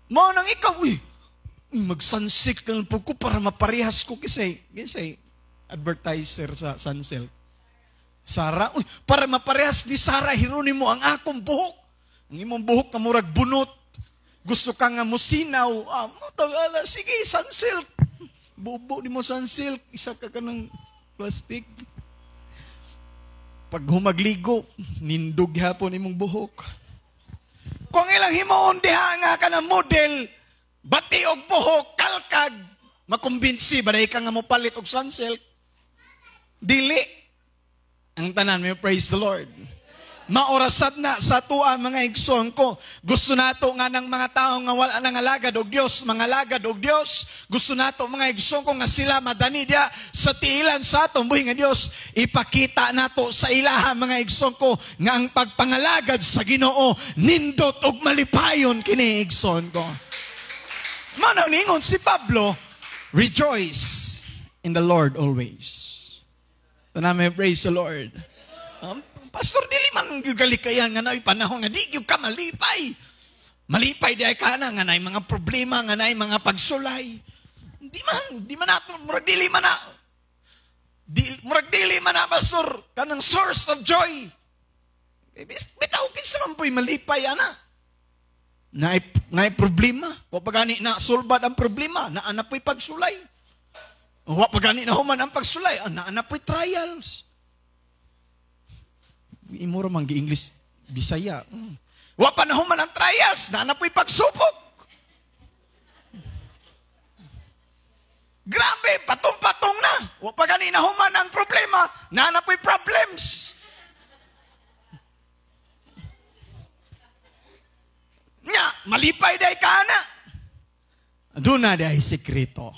Mao nang ikaw, uy, mag-Sunsilk na lang po ko para maparehas ko kasi, kasi advertiser sa Sunsilk. Sarah, uy, para maparehas ni Sarah Geronimo ang akong buhok. Ang imong buhok nga murag bunot. Gusto ka nga musinaw. Ah, mo ala, sige, Sunsilk. Bubo di mo Sunsilk, isa ka ka ng plastic. Pag humagligo, nindog hapon imong buhok. Kung ilang himuon diha nga ka ng model, bati og buhok, kalkag, makumbinsi ba ka nga mopalit og Sunsilk? Dili. Ang tanan, may praise the Lord. Maorasab na sa tuwa, mga igsoon ko. Gusto nato nga ng mga tao nga wala nang alagad og Dios, mga alagad og Dios. Gusto nato, mga igsoon ko, nga sila madani diya sa tiilan sa atong buhi nga Dios. Ipakita nato sa ilaha, mga igsoon ko, nga ang pagpangalagad sa Ginoo nindot og malipayon kini, igsoon ko. Mao nang ningon si Pablo, "Rejoice in the Lord always." Tanan, may praise the Lord. Pastor, dili man gyud kalikayan nga naay panahon nga di gyud ka malipay. Malipay di ay ka na nga naay mga problema, nga naay mga pagsulay. Di man nato, murag dili man na, di, murag dili man na, Pastor, kanang source of joy. Eh, bitaw, kinsa man po'y malipay ana? Naay problema. Wa pa gani na sulbad ang problema, naa na po'y pagsulay. Wa pa gani na human ang pagsulay, ah, naa na po'y trials. Imo ra man gi-English Bisaya. Wa pa na human ang trials, naa na po'y pagsubok. Grabe, patong-patong na. Wa pa gani na human ang problema, naa na po'y problems. Nya, malipay day ka na. Doon na day sekreto.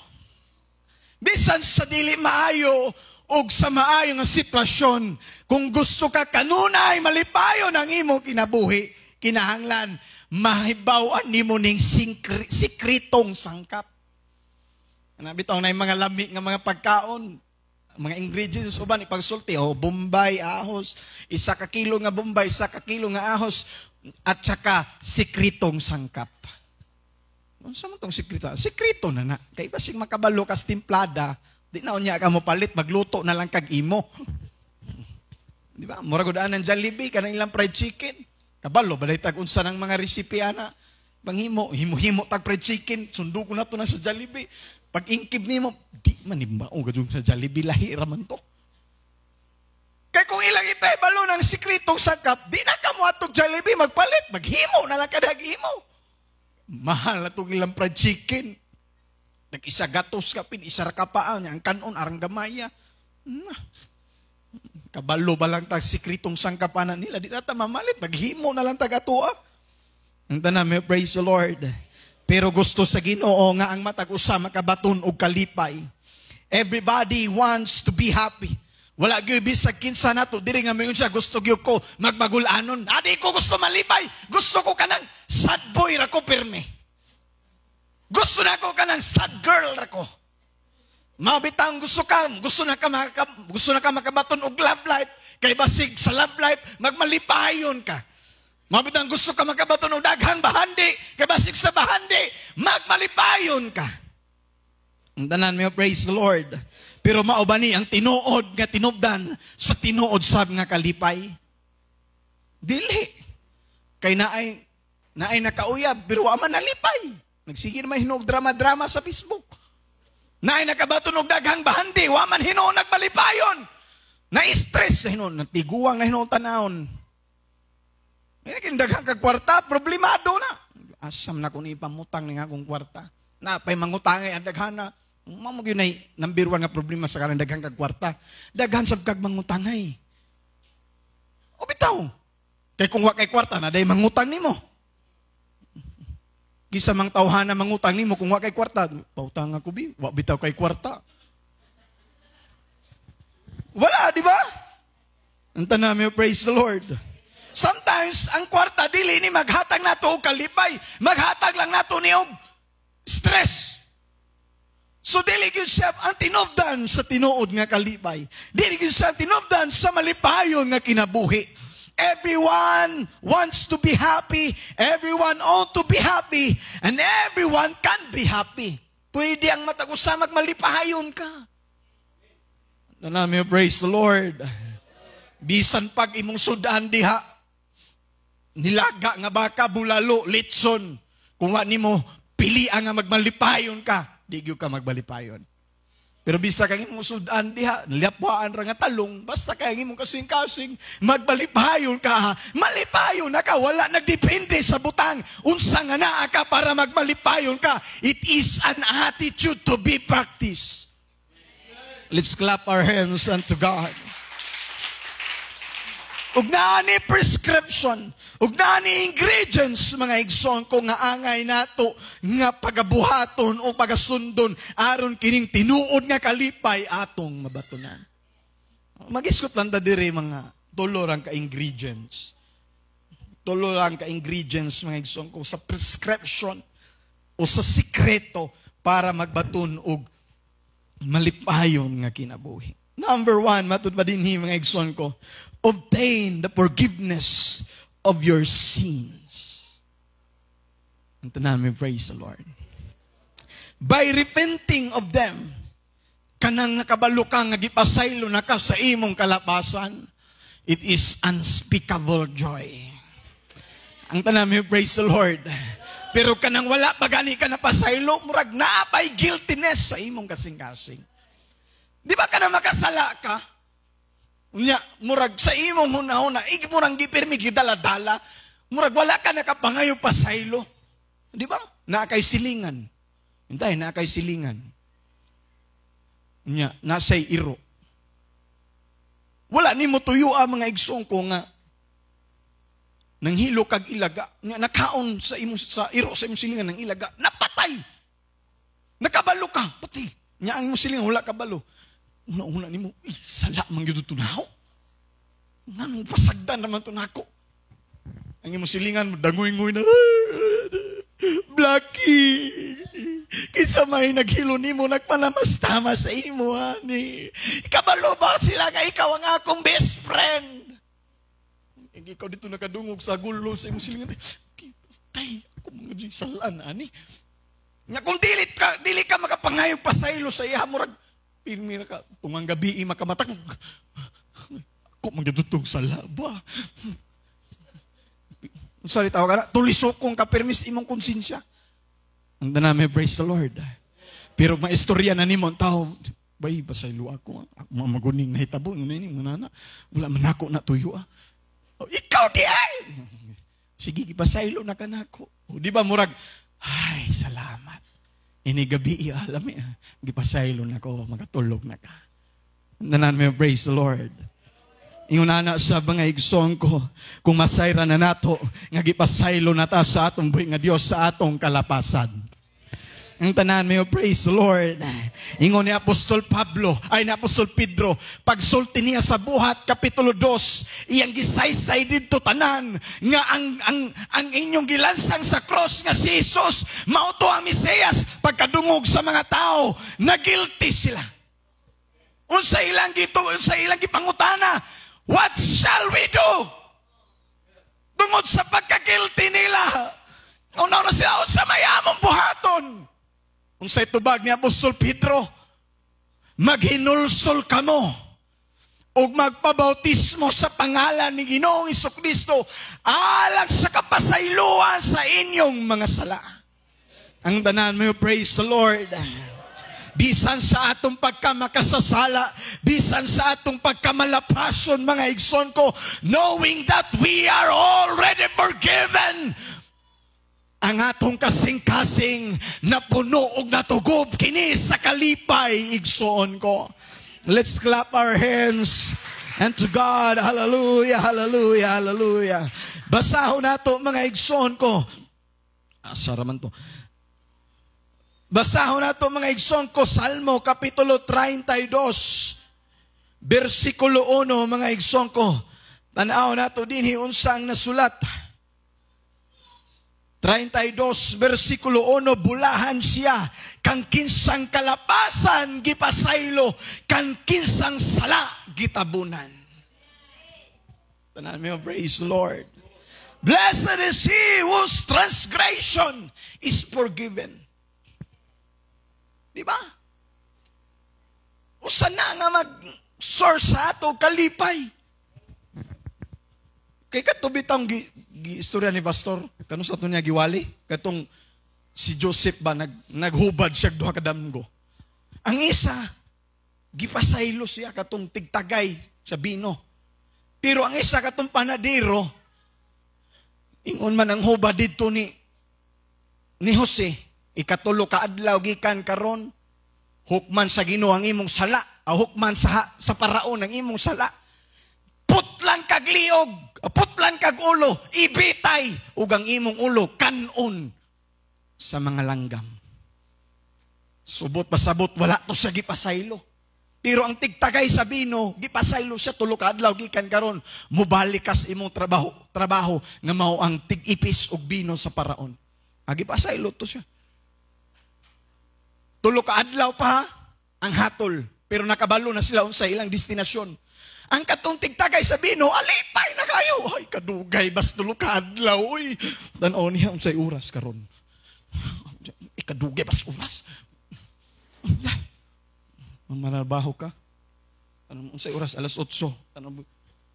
Bisan sa dili maayo og sa maayo nga sitwasyon, kung gusto ka kanunay malipayon ang imo kinabuhi, kinahanglan mahibaw-an nimo ning sikretong sangkap. Ana bitaw na mga lami nga mga pagkaon, mga ingredients uban ipagsulti, oh, Bombay, ahos, 1 ka kilo nga Bombay, 1 ka kilo nga ahos, at saka sikretong sangkap. Unsa man tong sikreto? Sikreto na na. Kay basig makabalo kas timplada, di na unya ka mo palit, magluto na lang kag imo. Di ba? Mura gud anang Jollibee kanang ilang fried chicken. Kabalo balay tag unsa nang mga recipe ana. Panghimo, himo-himo tag fried chicken, sundo ko na to na sa Jollibee. Pag ingkib nimo, di man ni mao gadung sa Jollibee, lahi ra man to. Kay kung ilang itay balo ng sikretong sangkap, di na ka mo atog Jollibee magpalit, maghimo na lang kadag imo. Mahal na itong ilang fried chicken. Nag-isa gatos ka pin, isa ra ka paa niya, ang kanon, arang gamaya. Na. Kabalo ba lang tag sikretong sangkapanan nila, di na ta mamalit, maghimo na lang tag atua. Ang tanan, may praise the Lord. Pero gusto sa Ginoo nga ang matag usa makabaton og kalipay. Everybody wants to be happy. Wala gyud bisag kinsa nato diri nga moingon siya, "Gusto gyud ko magmagulanon. Adi ko gusto malipay. Gusto ko kanang sad boy ra ko pirmi. Gusto na ko kanang sad girl ra ko." Mao bitang gusto na ka makabaton og love life kay basig sa love life magmalipayon ka. Mao bitang gusto ka makabaton og daghang bahandi kay basig sa bahandi magmalipayon ka. Ang tanan, may praise the Lord. Pero mao ba ni ang tinuod nga tinubdan sa tinuod sab nga kalipay? Dili. Kay naay nakauyab pero wa man nalipay. Nagsige naman hinuog drama-drama sa Facebook. Naay nakabaton og daghang bahandi, wa man hinuon nagmalipayon. Na-stress na hinuon, natiguang na hinuon tanawon. May naging daghang kag kwarta, problemado na. Asam na ko ni ipamutang ni akong kwarta. Napay mangutangay ang daghana. Mao mo gyud nay number one nga problema sa kanang daghang kag kwarta. Daghan sab kag mangutangay. O bitaw. Kay kung wa kay kwarta na day mangutang nimo. Gisa mang tawhana mangutang nimo kung wa kay kwarta, pautang ako bi, wa bitaw kay kwarta. Wala, di ba? Ang tanan, may praise the Lord. Sometimes ang kwarta dili ni maghatag nato og kalipay, maghatag lang nato ni og stress. So dili gyud siya ang tinubdan sa tinuod nga kalipay. Dili gyud siya ang tinubdan sa malipayon nga kinabuhi. Everyone wants to be happy. Everyone ought to be happy. And everyone can be happy. Pwede ang matag usa magmalipayon ka. Tanan, praise the Lord. Bisan pag imong sudan diha, nilaga nga baka, bulalo, litson. Kung wa nimo pili ang nga magmalipayon ka, di gyud ka magmalipayon. Pero bisa kang imong sudan diha, nilapwaan ra nga talong, basta kay imong kasing-kasing, magmalipayon ka, malipayon na ka, wala nagdepende sa butang. Unsa nga naa ka para magmalipayon ka. It is an attitude to be practiced. Let's clap our hands unto God. Ug naa ni prescription, ug naa ni ingredients, mga igsoon ko, nga angay nato nga pagabuhaton o pagasundon aron kining tinuod nga kalipay atong mabatunan. Magisgot lang ta diri, mga tulo lang ka ingredients. Tulo lang ka ingredients, mga igsoon ko, sa prescription o sa sikreto para magbaton og malipayon nga kinabuhi. Number one, matud pa dinhi, mga igsoon ko, obtain the forgiveness of your sins. Ang tanan, may praise the Lord. By repenting of them, kanang nakabalo ka nga gipasaylo na ka sa imong kalapasan, it is unspeakable joy. Ang tanan, may praise the Lord. Pero kanang wala pa gani ka napasaylo, murag naa pay guiltiness sa imong kasing-kasing. Di ba ka na makasala ka? Unya, murag sa imong hunahuna, ig murang gipirmi gidala-dala, murag wala ka nakapangayo pasaylo. Di ba? Naa kay silingan. Hintay, naa kay silingan. Unya, nasay iro. Wala nimo tuyo ang mga igsoon ko nga nanghilo kag ilaga, nga nakaon sa imong sa iro sa imong silingan ng ilaga, napatay. Nakabalo ka, pati. Nya ang imong silingan wala kabalo. Una-una nimo, eh, sala man gyud to nako. Nganong pasagdan naman to nako? Ang imong silingan dangoy-ngoy na, "Blackie, kinsa may naghilo nimo, nagpanamastama sa imo, ani. Kabalo ba sila nga ikaw ang akong best friend?" Ikaw dito nakadungog sa gulo sa imong silingan. Tay, ako mga salan, ani. Nga kung dili ka makapangayog pasaylo sa iya, murag pirmi na ka, tungang gabi makamata. Ako magyadutong sala ba? Sorry, tawag ka na, tulisokong ka permis imong konsensya. Ang tanan, praise the Lord. Pero maistorya na nimo ang tao, "Bay, pasaylo ako. Ako mga maguning nahitabo, ini, mga nana. Wala man ako na tuyo ah." "Oh, ikaw di ay! Sige, gipasaylo na ka nako." O, di ba murag, "Ay, salamat. Ini gabi, alam eh, gipasaylo na ko, makatulog na ka." Tanan may praise the Lord. Ingon na sa mga igsoon ko, kung masayra na nato, nga gipasaylo na ta sa atong buhi nga Dios sa atong kalapasan. Ang tanan may praise the Lord. Ingon ni Apostol Pablo, ay ni Apostol Pedro, pagsulti niya sa Buhat kapitulo 2, iyang gisaysay didto tanan nga ang inyong gilansang sa cross nga si Jesus, mao to ang Mesiyas. Pagkadungog sa mga tao, na guilty sila. Unsa ilang gipangutana? "What shall we do?" Tungod sa pagka-guilty nila. Una na sila, "Unsa may among buhaton?" Unsay tubag ni Apostol Pedro? "Maghinulsol kamo ug magpabautismo sa pangalan ni Ginoong Kristo alang sa kapasayloan sa inyong mga sala." Ang tanan mo, praise the Lord. Bisan sa atong pagkamakasasala, bisan sa atong pagkamalapason, mga igsoon ko, knowing that we are already forgiven, ang atong kasing-kasing napuno og natugob kini sa kalipay, igsoon ko. Let's clap our hands and to God. Hallelujah, hallelujah, hallelujah. Basahon nato, mga igsoon ko. Asa raman to? Basahon nato, mga igsoon ko, Salmo Kapitulo 32, versikulo 1, mga igsoon ko. Tanaw nato dinhi unsa ang nasulat. 32 versikulo 1, "Bulahan siya kang kinsang kalapasan gipasaylo, kang kinsang sala gitabunan." Tanan mo, praise the Lord. Blessed is he whose transgression is forgiven. Di ba? Usa na nga mag-source sa ato kalipay. Kay kato bitang gi istorya ni pastor, kano sa ato niya giwali? Katong si Joseph ba naghubad siya duha ka damgo. Ang isa, gipasaylo siya katong tigtagay sa bino. Pero ang isa, katong panadero, ingon man ang hubad didto ni Jose, "Ikatulo ka adlaw gikan karon, hukman sa Ginoo ang imong sala, hukman sa paraon ang imong sala. Putlan kag liog, putlan kag ulo, ibitay ug ang imong ulo kanon sa mga langgam." Subot pasabot, wala to siya gipasaylo. Pero ang tigtagay sa bino, gipasaylo siya, "Tulo ka adlaw gikan karon, mubalik kas imong trabaho nga mao ang tig-ipis og bino sa paraon." Ah, gipasaylo to siya. 3 ka adlaw pa ang hatol, pero nakabalo na sila unsa ilang destinasyon. Ang katong tigtagay sa bino, alipay na kayo. "Ay, kadugay, bas 3 ka adlaw. Uy, tan-aw niya unsay oras karon. Ikadugay bas oras." Manarbaho ka. Ano, unsay oras? Alas 8. Ano,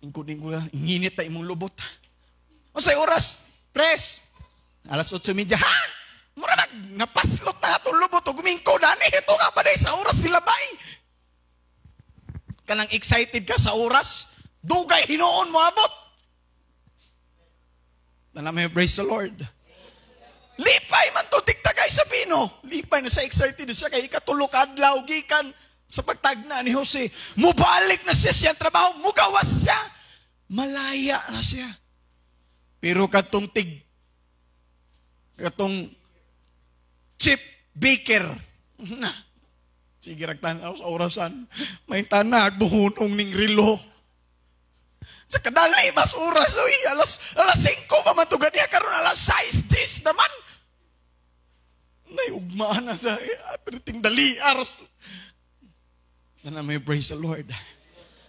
ingkod-ingkod ka, inginit ta imong lubot. "Unsay oras? Pres." Alas 8:30. "Ha? Mura nag napaslot na atong lubot o gumingko dani. Ito nga pa sa oras sila bay." Kanang excited ka sa oras, dugay hinuon mo abot. Tanan, praise the Lord. Lipay man to tigtagay sa bino. Lipay na sa, excited siya kay ikatulo ka adlaw gikan sa pagtagna ni Jose. Mubalik na siya siyang trabaho, mugawas siya. Malaya na siya. Pero katong chief baker na sige rag tan-aw sa orasan, may tanag buhunong ning relo. Sa kadali mas oras, uy, alas 5 pa man tugad niya karon, alas 6:10 naman. Nay ugma na sa pero ting dali aros. Na may praise the Lord.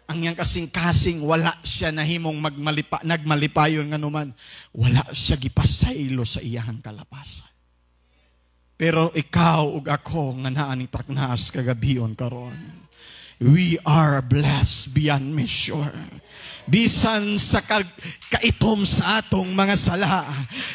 Ang iyang kasing-kasing, wala siya nahimong nagmalipayon nganuman wala siya gipasaylo sa iyahang kalapasan. Pero ikaw ug ako nga naa ning taknas kagabion karon, we are blessed beyond measure. Bisan sa kaitom sa atong mga sala,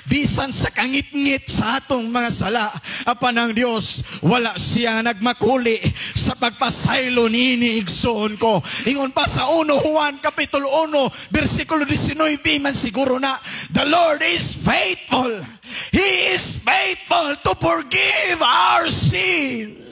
bisan sa kangitngit sa atong mga sala, apan ang Dios wala siya nagmakuli sa pagpasaylo nini, igsoon ko. Ingon pa sa 1 Juan Kapitulo 1, versikulo 19 man siguro na, "The Lord is faithful. He is faithful to forgive our sins."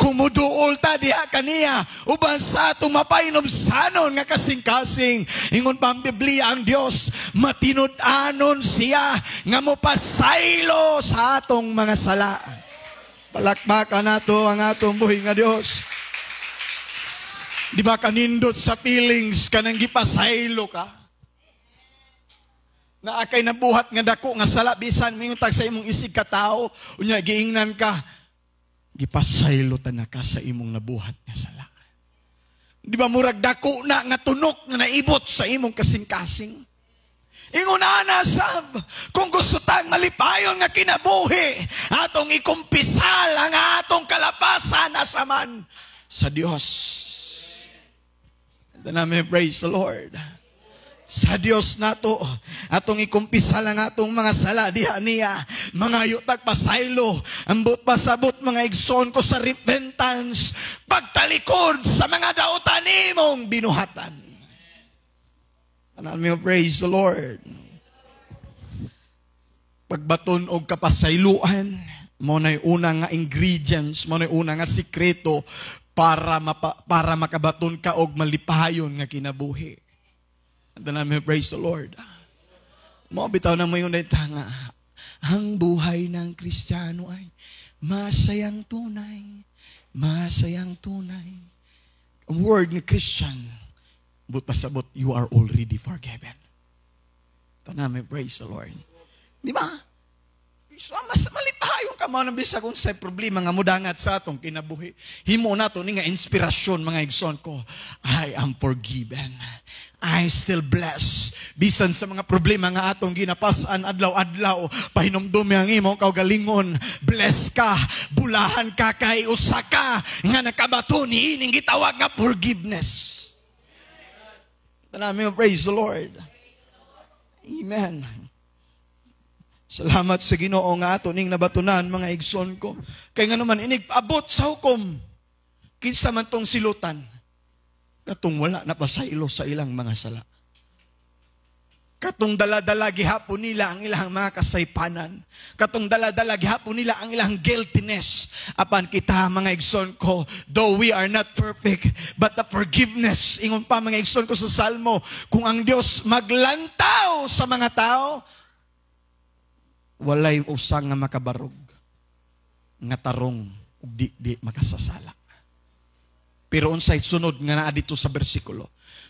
Kung muduol ta diha kaniya uban sa atong mapahinubsanon nga kasing-kasing, ingon pa ang Biblia, ang Dios matinud-anon siya nga mopasaylo sa atong mga sala. Palakpakan nato ang atong buhi nga Dios. Di ba kanindot sa feelings kanang gipasaylo ka? Naa kay nabuhat nga dako nga sala, bisan mingon sa imong isig ka tao, unya giingnan ka, "Gipasaylo ta na ka sa imong nabuhat nga sala." Di ba murag dako na nga tunok nga naibot sa imong kasing-kasing? Ingon ana sab, kung gusto tang malipayon nga kinabuhi, atong ikumpisal ang atong kalapasan asaman sa Dios. And then, praise the Lord. Sa Dios nato atong ikumpisal ang atong mga sala diha niya. Mangayo tag pasaylo. Ambot pasabot, mga igsoon ko, sa repentance, pagtalikod sa mga dautan nimong binuhatan. Tanan mo, praise the Lord. Pagbaton og kapasayloan, mo na'y una nga ingredients, mo na'y una nga sikreto para makabaton ka og malipayon nga kinabuhi. And then, praise the Lord. Mo bitaw na mo yung nga, ang buhay ng Kristiyano ay masayang tunay, masayang tunay. Ang word ni Christian, but pasabot, you are already forgiven. Tanami, praise the Lord. Di ba? So, mas malipayon. ka mao nang bisag unsay problema nga mudangat sa atong kinabuhi, himo nato ni nga inspirasyon, mga igsoon ko. I am forgiven. I still blessed. Bisan sa mga problema nga atong ginapasan adlaw-adlaw, pahinumdumi ang imong kaugalingon. Bless ka, bulahan ka kay usa ka nga nakabato ni ining gitawag nga forgiveness. Tanan, praise the Lord. Amen. Salamat sa Ginoo nga ato ning nabatunan, mga igsoon ko. Kay nga naman inig abot sa hukom, kinsa man tong silutan? Katong wala na pasaylo sa ilang mga sala. Katong dala-dala gihapon nila ang ilang mga kasaypanan. Katong dala-dala gihapon nila ang ilang guiltiness. Apan kita, mga igsoon ko, though we are not perfect, but the forgiveness, ingon pa, mga igsoon ko, sa Salmo, kung ang Dios maglantaw sa mga tao, walay usang nga makabarog, nga tarong, ug di makasasala. Pero unsay sunod nga naa dito sa bersikulo?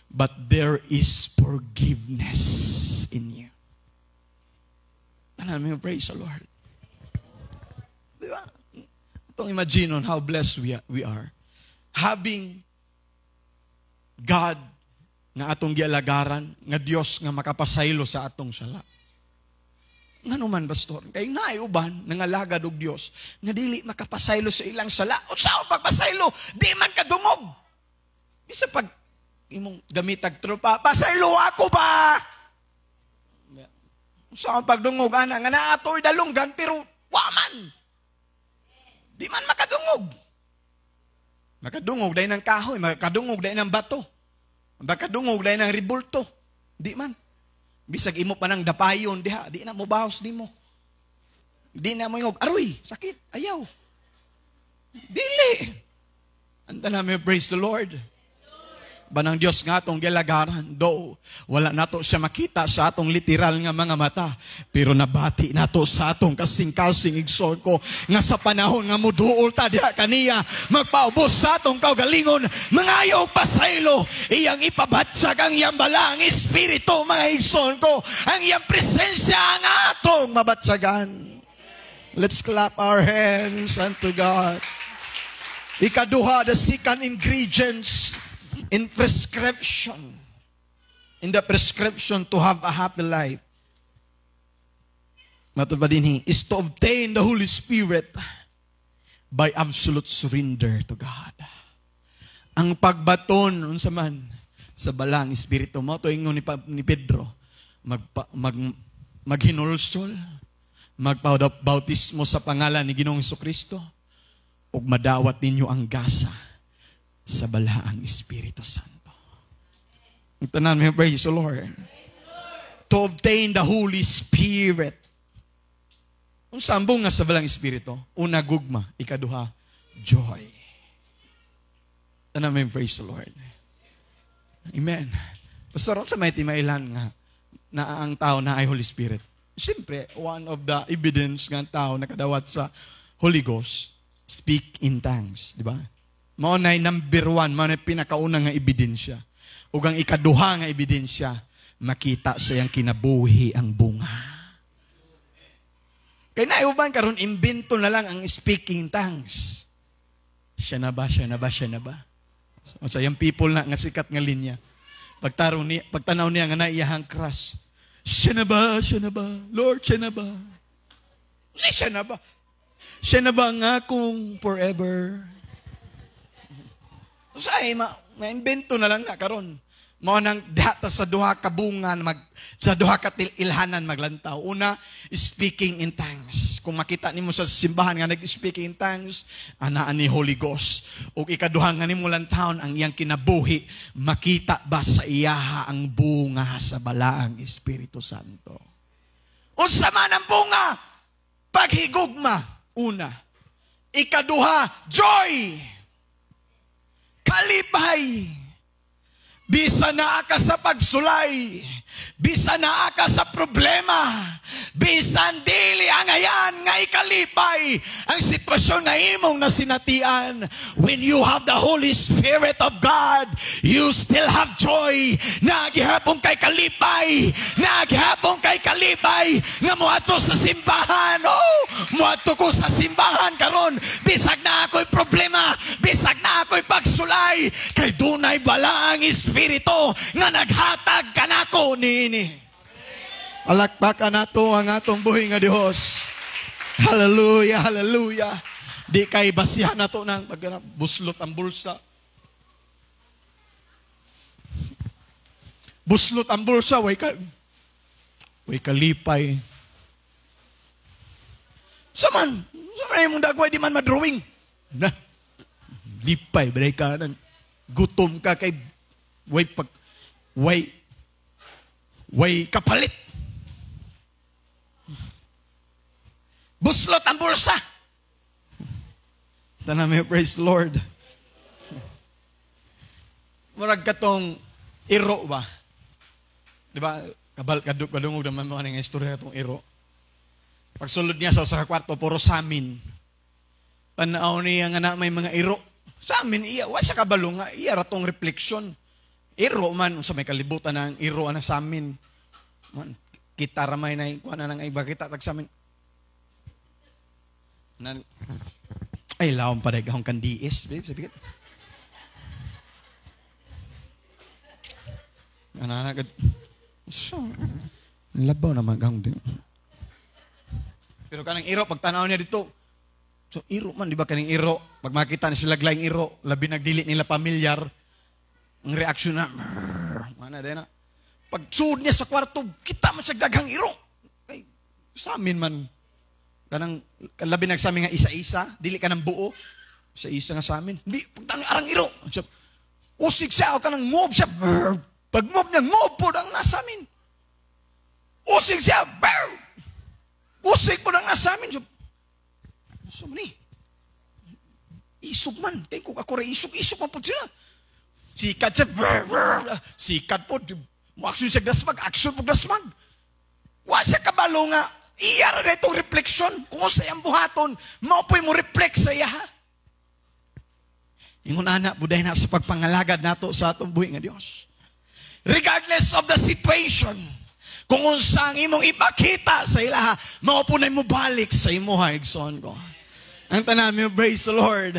But there is forgiveness in you. Tanan mo, praise the Lord. Di ba? Itong imagine on how blessed we are. Having God nga atong gialagaran, nga Dios nga makapasaylo sa atong sala. Ngano man, pastor? Kay naay uban nangalagad og Dios nga dili makapasaylo sa ilang sala. Unsa ang pagpasaylo? Di man kadungog. Bisa pag imong gamitag tropa, "Pasaylo ako ba?" Unsa ang pagdungog ana nga naa to'y dalunggan pero wa man. Di man makadungog. Makadungog dahil ng kahoy, makadungog dahil ng bato. Makadungog dahil ng ribulto. Di man. Bisag imo pa nang dapayon diha, di na mo bahos nimo. Di na mo ingog, "Aroy, sakit, ayaw." Dili. Anta namin, praise the Lord. Banang Dios nga atong gilagaran, do wala nato siya makita sa atong literal nga mga mata, pero nabati nato sa atong kasing-kasing, igsoon ko, nga sa panahon nga muduol ta diha kaniya, magpaubos sa atong kaugalingon, mangayo og pasaylo, iyang ipabatyag ang iyang balaang espiritu, mga igsoon ko, ang iyang presensya ang atong mabatyagan. Let's clap our hands unto God. Ikaduha, the second ingredients in the prescription to have a happy life, matud pa din, is to obtain the Holy Spirit by absolute surrender to God. Ang pagbaton, unsa man, sa balaang espiritu mo, to ingon ni Pedro, maghinulsol, magpabautismo sa pangalan ni Ginoong Kristo, ug madawat ninyo ang gasa sa balaang Espiritu Santo. Ang tanan mo, praise the Lord. To obtain the Holy Spirit. Unsa ang bunga sa balaang Espiritu? Una, gugma. Ikaduha, joy. Tanan mo, praise the Lord. Amen. Pastor, sa may timailan nga na ang tao na ay Holy Spirit? Siyempre, one of the evidence nga ang tao nakadawat sa Holy Ghost, speak in tongues. Di ba? Mao na number one, mao na pinakauna nga ebidensya. Ug ang ikaduha nga ebidensya, makita sa iyang kinabuhi ang bunga. Kay nauban karon imbento na lang ang speaking tongues. Siya na ba, siya na ba, siya na ba? So, sa iyang people na nga sikat nga linya. Pagtaro niya, pagtanaw niya nga naiyahang crush. "Siya na ba, siya na ba? Lord, siya na ba?" Siya na ba? Siya na ba nga kung forever? So, ay, na-invento na lang na karon. Mao nang data sa duha ka bunga sa duha ka ilhanan maglantaw. Una, speaking in tongues. Kung makita nimo sa simbahan nga nag-speaking in tongues, anaan ni Holy Ghost. Ug ikaduha nga nimo lantawon ang iyang kinabuhi, makita ba sa iyaha ang bunga sa balaang Espiritu Santo? Unsa man ang bunga? Paghigugma, una. Ikaduha, joy. Kalipay. Bisa naa ka sa pagsulay, bisa naa ka sa problema, bisan dili angayan nga ikalipay ang sitwasyon nga imong nasinatian. When you have the Holy Spirit of God, you still have joy. Naa gihapon kay kalipay, naa gihapon kay kalipay nga moadto sa simbahan. Oh, Muadto ko sa simbahan karon, bisag naa ako'y problema, bisag naa ako'y pagsulay, kay dunay Balaang Espiritu nga naghatag kanako niini. Palakpakan nato ang atong buhi nga Dios. Hallelujah, hallelujah. Di kay basihan nato nang pag buslot ang bulsa. Buslot ang bulsa, way kalipay. Saman imong dagway di man madrawing. Na, lipay, balay ka nang gutom ka kay way pag, way, way kapalit. Buslot ang bulsa. Tanan may praise the Lord. Murag katong iro ba? Di ba? Kabal kadungog naman mga nga istorya katong iro. Pagsulod niya sa usa ka kwarto, puro samin. Tanaw niya nga na may mga iro. Samin iya, wa siya kabalo nga iya ra tong reflection. Iro man sa may kalibutan ang iro ana samin. Man, kita ra may nay kuan na nga iba kita tag samin. Nan, ay lawom pa dai gahong kandiis, babe, sabi ka. Ana na so, labaw naman gahong din. Pero kanang iro, pag tanaw niya dito, so iro man, di ba kaning iro, pag makita ni sila glaing iro, labi nagdili nila pamilyar, ang reaksyon na, mana din na. Pag suod niya sa kwarto, kita man siya daghang iro. Ay, sa amin man, kanang, labi nagsamin nga isa-isa, dili ka ng buo, isa-isa nga sa amin. Hindi, pag tanong arang iro, siya, usig siya, o kanang move siya, brr, pag move niya, move po ang nasa amin. Usig siya, brr, usig po ang nasa amin. So, so ni, isog man, kay kung ako rin isog, isog man po sila. Sikat siya, brr, brr, sikat po, mo-action siya dasmag, action po dasmag. Wa siya kabalo nga, iya ra na itong reflection. Kung sa iyang buhaton, mao po'y mo reflect sa iya. Ingon ana, buday na sa pagpangalagad nato sa atong buhi nga Dios. Regardless of the situation, kung unsa ang imong ipakita sa ilaha, mao po na mo balik sa imuha, igsoon ko. Ang tanan mo, praise the Lord.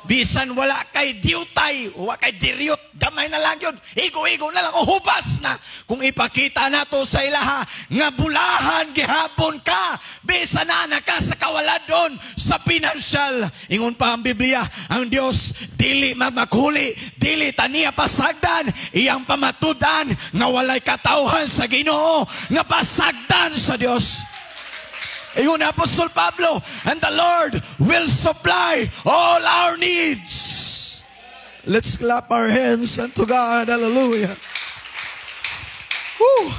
Bisan wala kay diutay, wala kay diryot, gamay na lang yun, igo-igo na lang, o hubas na. Kung ipakita nato sa ilaha, nga bulahan gihapon ka, bisan na na ka sa kawaladon, sa pinansyal. Ingon pa ang Biblia, ang Dios dili mamakuli, dili taniya pasagdan, iyang pamatudan, nga walay katawhan sa Ginoo, nga pasagdan sa Dios. Ingon ni Apostol Pablo, and the Lord will supply all our needs. Let's clap our hands unto God. Hallelujah. Woo.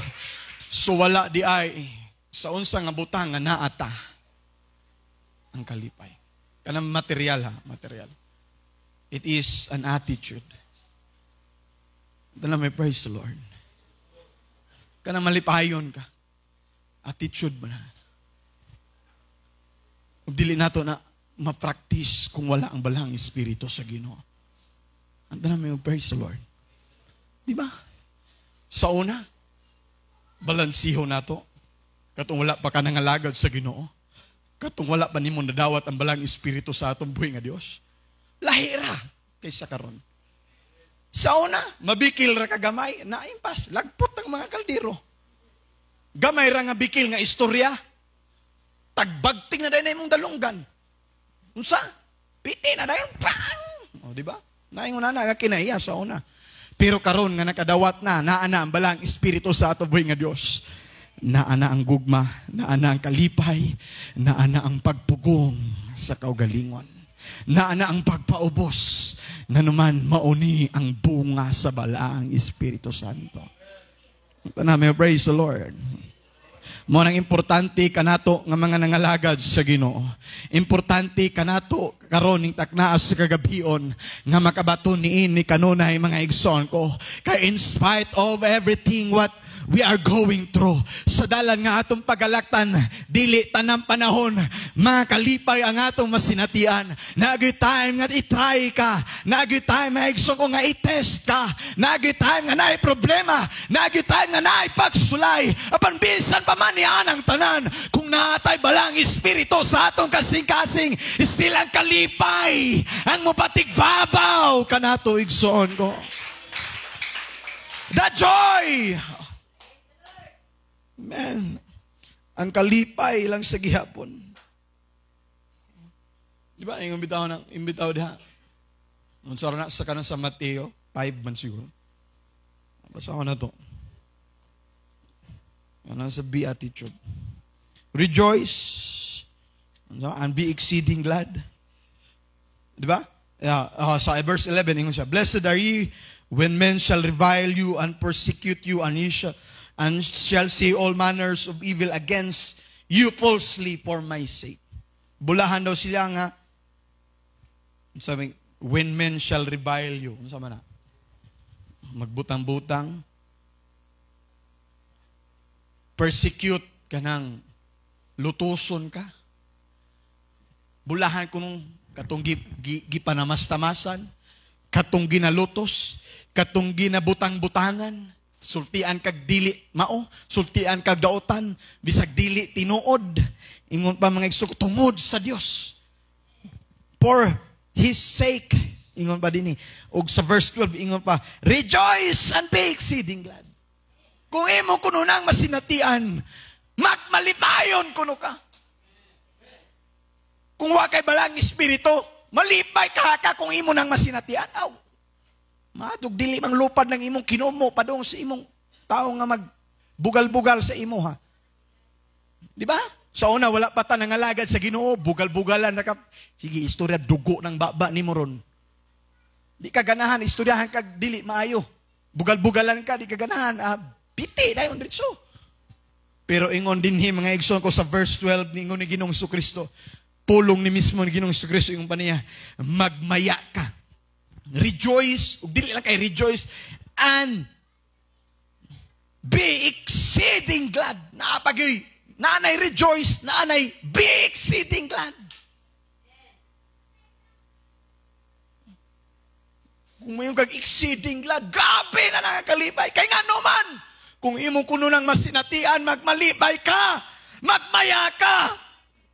So wala di ay sa unsa nga butang nga naata ang kalipay. Kanang material ha, material. It is an attitude. Dala may praise the Lord. Kanang malipayon ka. Attitude ba na? Dili nato na ma-practice kung wala ang Balaang Espiritu sa Ginoo. Ang tanan may praise the Lord. Di ba? Sa una, balansiho nato. Katong wala pa ka nangalagad sa Ginoo. Katong wala pa nimo nadawat ang Balaang Espiritu sa atong buhi nga Dios. Lahira kaysa karon. Sa una, mabikil ra ka gamay, naimpas, lagpot ang mga kaldero. Gamay ra nga bikil nga istorya. Tagbagting na dahil na imong dalunggan. Unsa? Piti na dahil, pang! O, di ba? Naingon na nga kinaiya sa una. Pero karon nga nakadawat na, naa na ang Balaang Espiritu sa ato buhi nga Dios. Naa na ang gugma, naa na ang kalipay, naa na ang pagpugong sa kaugalingon. Naa na ang pagpaubos, nganuman mauni ang bunga sa Balaang Espiritu Santo. Tanami, praise the Lord. Mo nang importante kanato nga mga nangalagad sa Ginoo. Importante kanato karon ning taknaas sa kagabion nga makabaton niini kanunay mga igsoon ko. Kay in spite of everything what we are going through. Sa dalan nga atong pagalaktan, dili tanang panahon mga kalipay ang atong masinatian. Naa gyoy time nga i-try ka. Naa gyoy time nga igsoon ko nga i-test ka. Naa gyoy time nga naay problema. Naa gyoy time nga naay pagsulay. Apan bisan pa man niyan ang tanan, kung naa tay Balaang Espiritu sa atong kasing-kasing, still ang kalipay ang mupatigbabaw kanato, igsoon ko. The joy! Man, ang kalipay lang sa gihapon. Di ba, yung imbitaw ng imbitaw diha? Unsa na sa kanan sa Mateo 5 man siguro. Basa ko na to. Ano sa Beatitude. Rejoice and be exceeding glad. Di ba? Yeah, sa verse 11, ingon siya, "Blessed are ye when men shall revile you and persecute you and ye shall, and shall say all manners of evil against you falsely for my sake." Bulahan daw sila nga, sabi, when men shall revile you. Ano sama na? Magbutang-butang. Persecute kanang lutuson ka. Bulahan ko nung katong gipanamastamasan, katong ginalutos, katong ginabutang-butangan, sultian kag dili mao, sultian kag daotan, bisag dili tinuod. Ingon pa, mga igsoon, tungod sa Dios. For His sake, ingon pa dinhi. Og sa verse 12, ingon pa, "Rejoice and be exceeding glad." Kung imo kuno nang masinatian, magmalipayon kuno ka. Kung wa kay Balaang Espiritu, malipay ka kung imo nang masinatian. Aw, madug dili mang lupad ng imong kinumo padung sa imong tao nga magbugal-bugal sa imo ha. Di ba? Sa una wala pa ta nangalagad sa Ginoo, bugal-bugalan na ka. Sige, istorya dugo ng baba ni mo ron. Di ka ganahan, istoryahan kag dili maayo. Bugal-bugalan ka, di ka ganahan. Ah, biti dayon diretso. Pero ingon dinhi, mga igsoon ko, sa verse 12 ni ingon ni Ginoong Kristo, pulong ni mismo ni Ginoong Kristo, ingon pa niya, magmaya ka. Rejoice, ug dili lang kay rejoice, and be exceeding glad. Naapagay, naanay rejoice, naanay be exceeding glad. Kung may kag exceeding glad, grabe na nakakalipay. Kay nga naman, kung imo kuno nang masinatian, magmalipay ka, magmaya ka,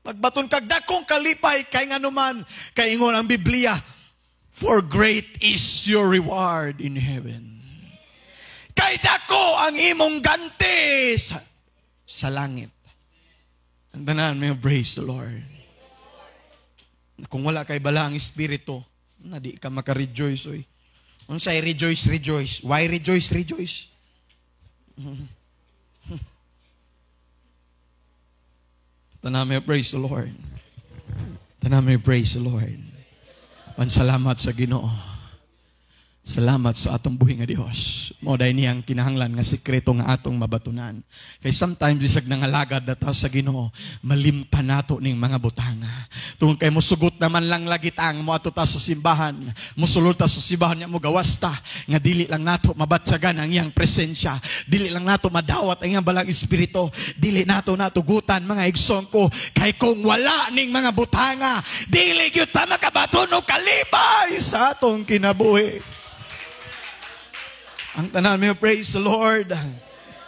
magbaton kag dakong kalipay, kay nga naman, kay ingon ang Biblia, "For great is your reward in heaven." Kay dako ang imong ganti sa langit. Ang tanan may praise the Lord. Kung wala kay Balaang Espiritu, na di ka maka-rejoice oy. Unsay rejoice, rejoice? Why rejoice, rejoice? Tanan may praise the Lord. Tanan may praise the Lord. Pansalamat sa Ginoo. Salamat sa atong buhi nga Dios. Mao day niyang kinahanglan nga sikreto nga atong mabatunan. Kay sometimes bisag nangalagad na ta sa Ginoo, malimtan nato ning mga butanga. Tungod kay mosugot naman lang lagi tang moadto ta sa simbahan, mosulod ta sa simbahan nya mogawas ta nga dili lang nato mabatyagan ang iyang presensya, dili lang nato madawat ang iyang Balaang Espiritu, dili nato natugutan, mga igsoon ko, kay kung wala ning mga butanga, dili gyud ta makabaton og kalipay sa atong kinabuhi. Ang tanan may praise the Lord.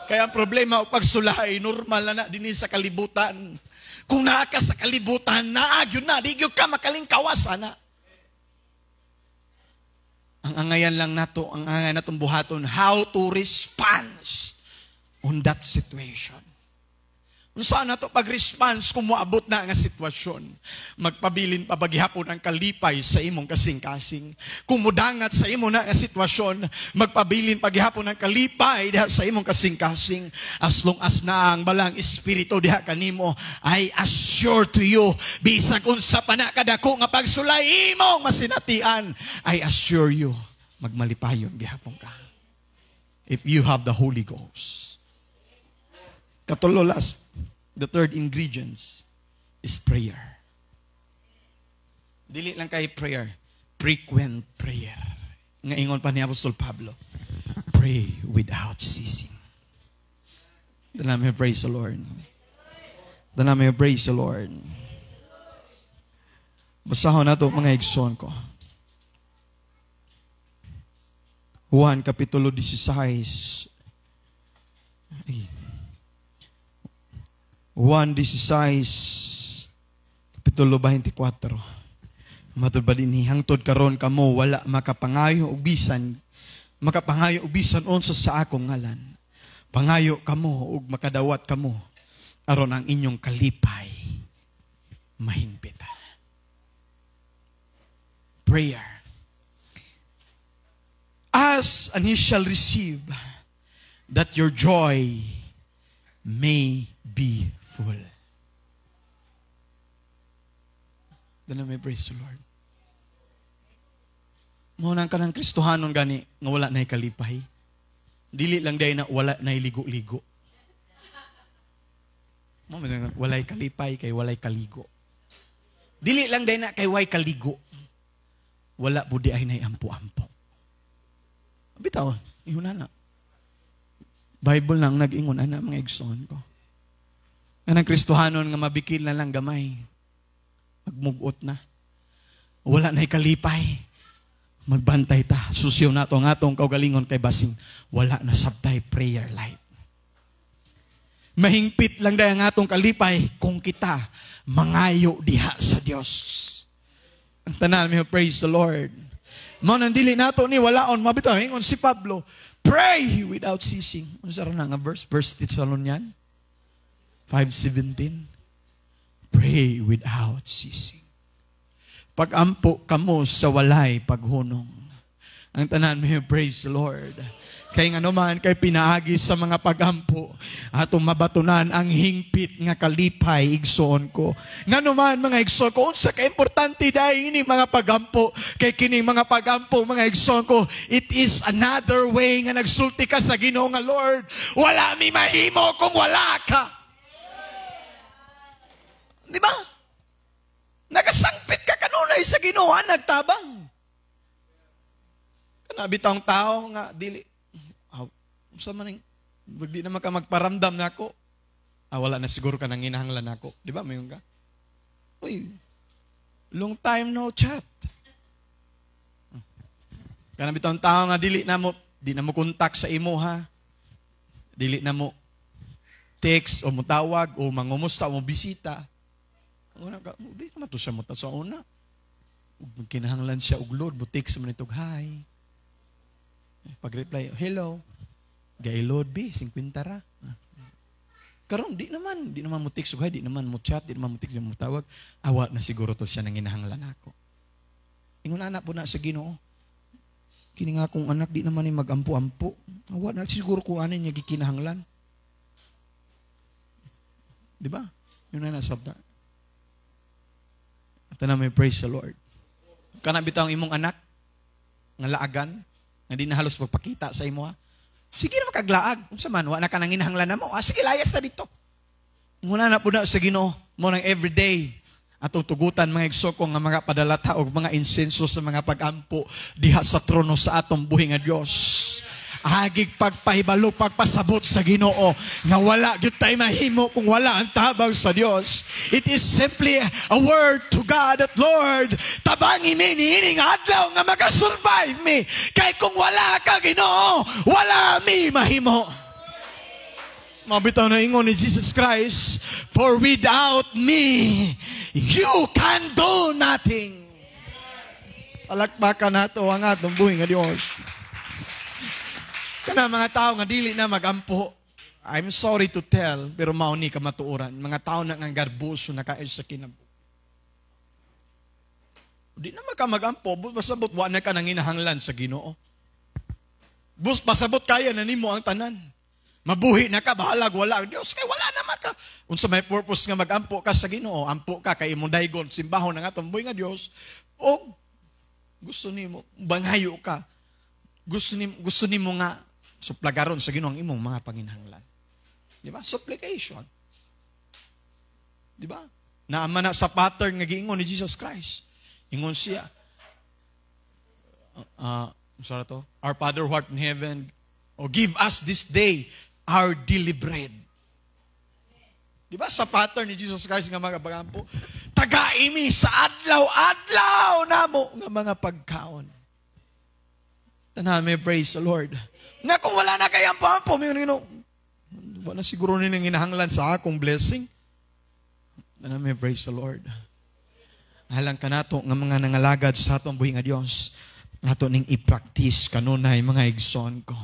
Kaya ang problema o pagsulay, normal na na dinhi sa kalibutan. Kung naa ka sa kalibutan, naagyon na, di gyud ka makalingkawas ana. Ang angayan lang nato, ang angayan natong buhaton, how to respond on that situation. Unsa na to pag-response kung moabot na nga sitwasyon? Magpabilin pa gihapon ang kalipay sa imong kasing-kasing. Kung mudangat sa imo na nga sitwasyon, magpabilin pa gihapon ang kalipay diha sa imong kasing-kasing. As long as na ang Balaang Espiritu diha kanimo, I assure to you, bisag unsa pa na kadako nga pagsulay imong masinatian, I assure you, magmalipayon gihapon ka. If you have the Holy Ghost. Katulo, last, the third ingredients is prayer. Dili lang kay prayer, frequent prayer. Nga ingon pa ni Apostol Pablo, "Pray without ceasing." Tanan, praise the Lord. Tanan, praise the Lord. Basahon nato, mga igsoon ko. Juan Kapitulo 16. Ay. Juan 16, Kapitulo 24. Matud ba dinhi, "Hangtod karon kamo wala makapangayo og bisan unsa sa akong ngalan. Pangayo kamo ug makadawat kamo aron ang inyong kalipay mahingpitan." Prayer. "Ask and ye shall receive, that your joy may be full." Tanan, may praise the Lord. Mao nang kanang Kristohanon gani nga wala na kalipay. Dili lang diay na wala na ligo-ligo. Mao man walay kalipay kay walay kaligo. Dili lang diay na kay way kaligo. Wala pud diay nay ampo-ampo. Bitaw, ingon na. Bible nang nag-ingon ana, mga igsoon ko. Kanang Kristohanon nga mabikil na lang gamay. Magmugot na. Wala na kalipay. Magbantay ta. Susyon nato ang atong kaugalingon kay basing wala na sabtay prayer life. Mahingpit lang diay ang atong kalipay kung kita mangayo diha sa Dios. Ang tanan, may praise the Lord. Mao nang dili nato ni walaon mabitaw ingon si Pablo, "Pray without ceasing." Unsa ra na nga verse? Verse Thessalonian 5:17. Pray without ceasing. Pag-ampo kamo sa walay paghunong. Ang tanan, may praise the Lord. Kay nga naman, kay pinaagi sa mga pagampo, atong mabatunan ang hingpit nga kalipay, igsoon ko. Nga naman, mga igsoon ko, unsa ka importante dahil ini mga pagampo? Kay kini mga pagampo, mga igsoon ko, it is another way nga nagsulti ka sa Ginoo nga, "Lord, wala mi mahimo kung wala ka." Di ba? Nagasangpit ka kanunay sa Ginoo, nagtabang. Kana bitawng tao nga dili ah, unsa man ning di naman ka magparamdam nako. Ah, wala na siguro ka nang ginahanglan nako. Di ba? Mayon ka. "Uy, long time no chat." Kana bitawng tao nga dili na mo di na mo kontak sa imo ha. Dili na mo text o mutawag o mangumusta o mo bisita. Una ka, di naman to siya mo sa una. Ug kinahanglan siya og Lord, mo text man itog hi. Pag-reply, "Hello." "Gay Lord B, 50 ra." Karon di naman mo text og hi, di naman mo chat, di naman mo text, di mo tawag. Awa na siguro to siya nang ginahanglan ako. Ingon ana po na sa Ginoo. "Kini nga akong anak di naman ni magampo-ampo. Awa na siguro kung ano niya gikinahanglan." Di ba? Yun na nasabta. At na may praise the Lord. Kana bitaw ang imong anak nga laagan, nga di na halos magpakita sa imo ha. Sige na makaglaag. Unsa man, wa na ka nang ginahanglan na mo. Ah, sige, layas na dito. Nguna na po na sa Ginoo mo nang everyday atong tugutan, mga igsoon ko, nga mga padalata og mga insenso sa mga pagampo diha sa trono sa atong buhi nga Dios. Agig pagpahibalo, pagpasabot sa Ginoo nga wala gyud tay mahimo kung wala ang tabang sa Dios. It is simply a word to God that, "Lord, tabangi mi niining adlaw nga makasurvive mi. Kay kung wala ka, Ginoo, wala mi mahimo." Mabitaw na ingon ni Jesus Christ, "For without me, you can do nothing." Palakpakan nato ang atong buhi nga Dios. Kana mga tao nga dili na magampo, I'm sorry to tell, pero mao ni kamatuoran. Mga tao na nga garboso na kaayo sa kinabuhi. Di na ka magampo, pasabot wa na ka nanginahanglan sa Ginoo. Bus pasabot kaya na nimo ang tanan. Mabuhi na ka, bahalag wala ang Dios kay wala naman ka. Unsa may purpose nga magampo ka sa Ginoo? Ampo ka kay imong daygon simbahon ang atong buhi nga Dios. O gusto nimo bangayo ka. Gusto nimo nga suplagaron sa Ginoo ang imong mga panginahanglan. Di ba? Supplication. Di ba? Naama na sa pattern nga giingon ni Jesus Christ. Ingon siya, sorry to? "Our Father who art in heaven, oh, give us this day our daily bread." Di ba sa pattern ni Jesus Christ nga mga pagampo? Tagai mi sa adlaw-adlaw namo nga mga pagkaon. Tanan may praise the Lord. Nga kung wala na kay ampo-ampo, may wala siguro nining hinahanglan sa akong blessing. Tanan may praise the Lord. Halang kanato nga mga nangalagad sa atong buhi nga Dios, ato ning i-practice kanunay, mga igsoon ko.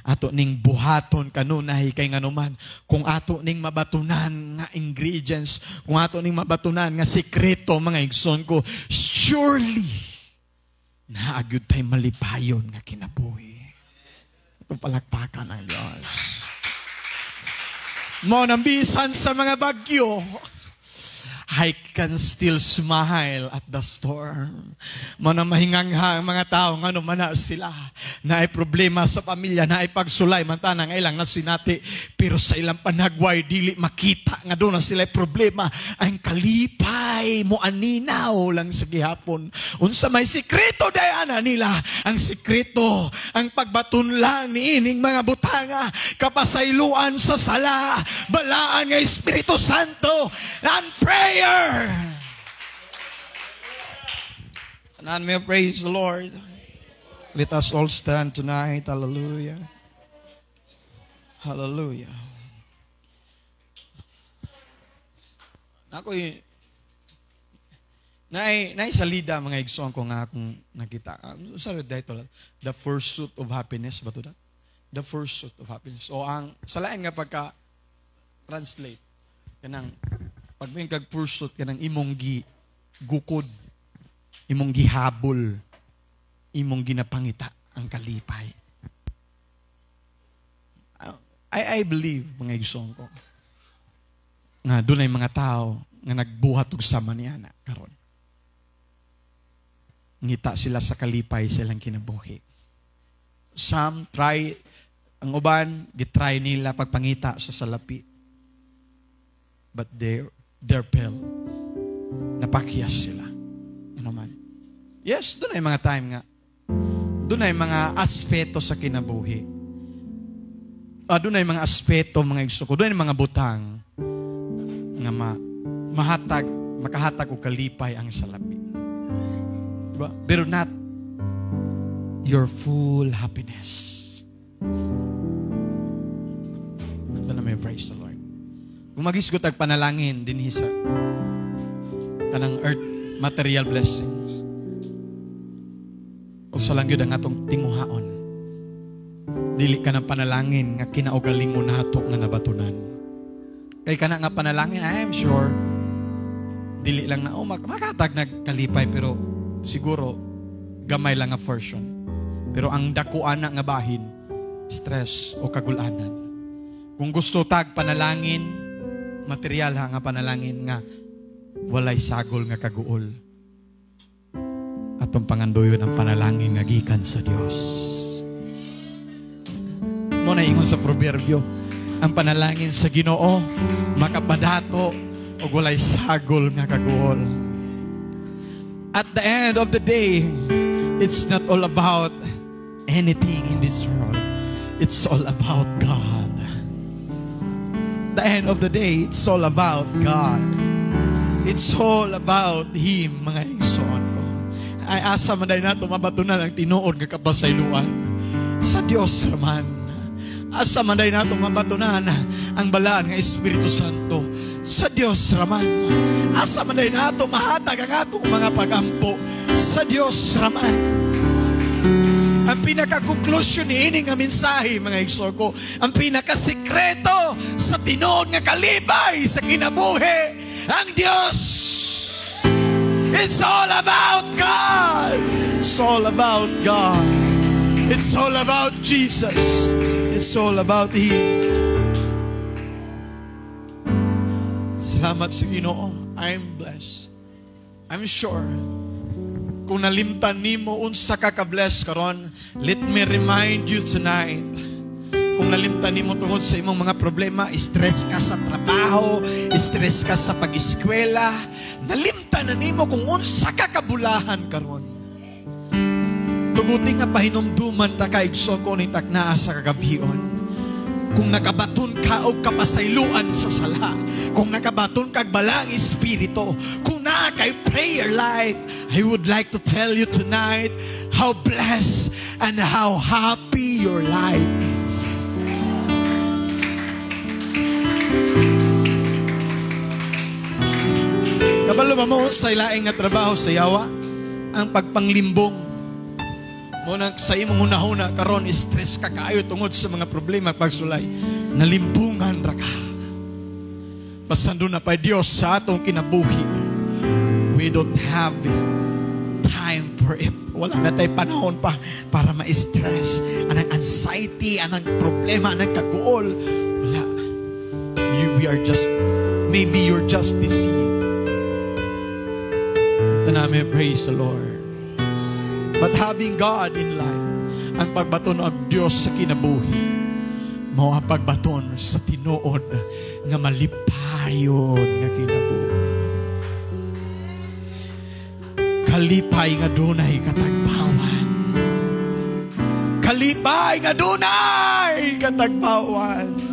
Ato ning buhaton kanunay, kay nganuman kung ato ning mabatunan nga ingredients, kung ato ning mabatunan nga sekreto, mga igsoon ko, surely naa gyud tay malipayon nga kinabuhi. Atong palakpakan ang Diyos. Mao nang bisan sa mga bagyo, I can still smile at the storm. Mao na mahingangha ang mga tao, ngano man na sila. Naay problema sa pamilya, naay pagsulay, man tanang ilang nasinati. Pero sa ilang panagway, dili makita nga duna sila problema. Ang kalipay mo aninaw lang sa gihapon. Unsa may sikreto dayana nila? Ang sikreto, ang pagbaton lang ni ining mga butanga, kapasayloan sa sala, balaan nga Espiritu Santo, and prayer. And may praise the Lord. Let us all stand tonight. Hallelujah. Hallelujah. Ako naay salida, mga igsoon ko, nga akong nakita. Sa title, The Pursuit of Happiness ba to da? The Pursuit of Happiness. O ang sa lain nga pagka translate kanang pag may kag pursuit, kanang imong gi gukod, imong gihabol, imong ginapangita ang kalipay. I believe, mga igsoon ko, nga dunay mga tao nga nagbuhat og sama niya na karon. Ngita sila sa kalipay sa ilang kinabuhi. Some try, ang uban, gitry nila pagpangita sa salapi. But they're pale. Napakyas sila. Ano man. Yes, dunay mga time nga. Dunay mga aspeto sa kinabuhi. Dunay mga aspeto, mga igsoon ko. Dunay mga butang nga makahatag og kalipay ang salapi. Diba? Pero not your full happiness. Ito na may praise the Lord. Kung magisgot ang panalangin dinhi sa kanang earth material blessings, usa lang gyud ang atong tinguhaon. Dili ka ng panalangin nga kinaugalingon nato nga nabatunan. Kay kana nga panalangin, I am sure, dili lang na, oh, makatag nagkalipay, pero siguro, gamay lang nga portion. Pero ang dakuan na nga bahin, stress o kagulanan. Kung gusto tag panalangin, material ha nga panalangin nga walay sagol nga kaguol. Atong pangandoyon ang panalangin nga gikan sa Dios. Mo na ingon sa proverbio, ang panalangin sa Ginoo makapadato og walay sagol nga kaguol. At the end of the day, it's not all about anything in this world. It's all about God. The end of the day, it's all about God. It's all about Him, mga igsoon ko. Ay asa man dahil nato mabatunan ang tinuod nga kapasayloan sa Dios raman. Asa man dahil nato mabatunan ang balaan nga Espiritu Santo sa Dios raman. Asa man dahil nato mahatag ang atong mga pagampo sa Dios raman. Ang pinaka-conclusion ni ini nga mensahe, mga igsoon ko, ang pinakasikreto sa tinuod nga kalipay sa kinabuhi, ang Dios. It's all about God. It's all about God. It's all about Jesus. It's all about Him. Salamat sa Ginoo. I'm blessed. I'm sure. Kung nalimtan nimo unsa ka ka-bless karon, let me remind you tonight. Kung nalimtan nimo tungod sa imong mga problema, stress ka sa trabaho, stress ka sa pag-eskwela, nalimtan na nimo kung unsa ka kabulahan karon. Tuguti nga pahinumduman ta ka igsoon ko ni taknaa sa kagabhion. Kung nakabaton ka og kapasayloan sa sala, kung nakabaton kag Balaang Espiritu, kung naa kay prayer life, I would like to tell you tonight how blessed and how happy your life is. Kabalo ba mo sa ilaing nga trabaho sa yawa? Ang pagpanglimbong. Mo na sa imong hunahuna karon, stress ka kaayo tungod sa mga problema, pagsulay. Nalimbungan ra ka. Basta duna pa Dios sa atong kinabuhi, we don't have time for it. Wala na tayo panahon pa para ma-stress. Anang anxiety, anang problema, anang kaguol. Wala. You, we are just, maybe you're just deceived. Namin, praise the Lord. But having God in life, ang pagbaton og Dios sa kinabuhi, mao ang pagbaton sa tinuod nga malipayon nga kinabuhi. Kalipay nga dunay katagbawan. Kalipay nga dunay katagbawan.